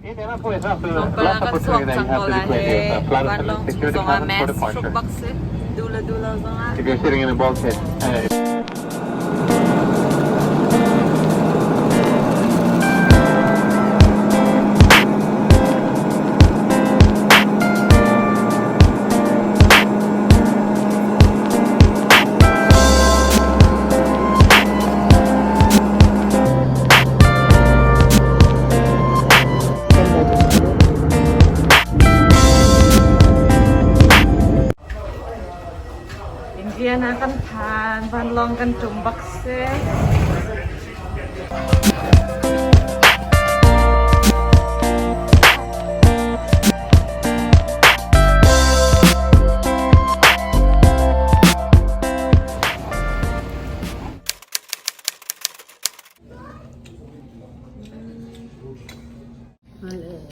Tlawmpal ah kan chuak cang ko lai hi. Vanlawng chung zongah mask hruk bak si. Duh le duh lo zongah. If you're sitting in a bulkhead, Indiana kan phan, vanlawng kan ṭum bak si.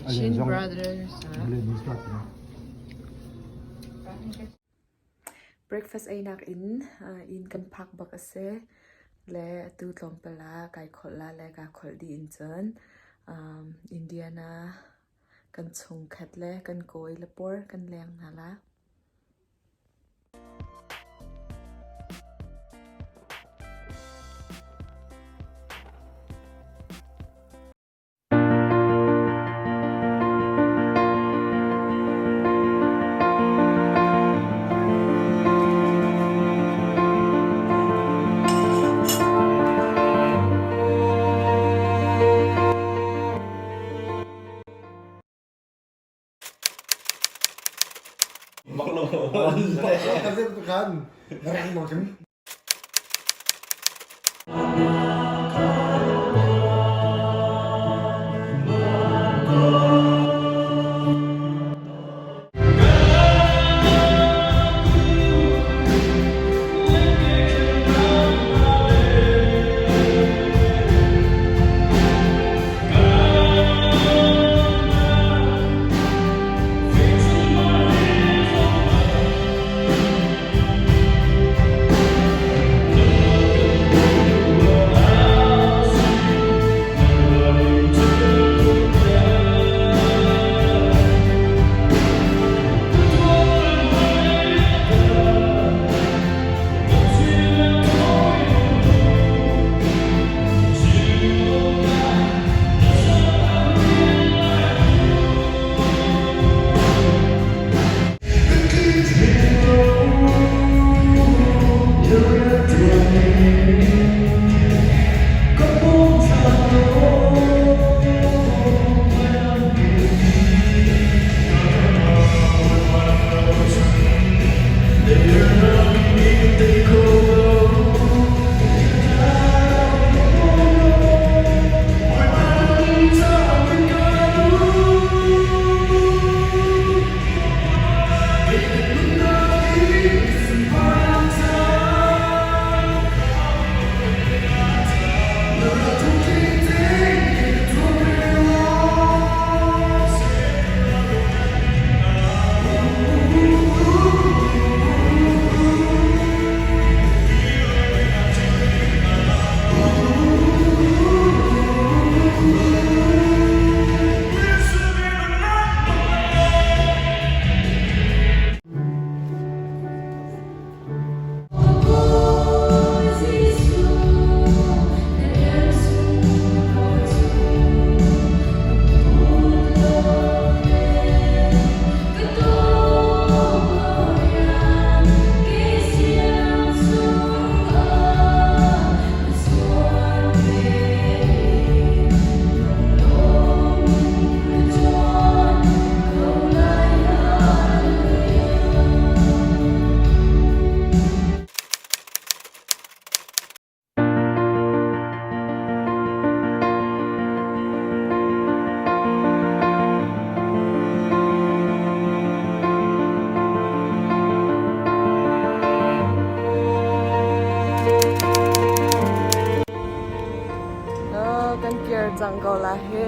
Chin Brothers. Breakfast einak in inn kan phak bak a si. Le atu tlawmpal ah kai kholh la le kaa kholh dih in cun Indiana kan chungkhat le kan kawi le por kan leng hna la. Kan kir cang ko la hi.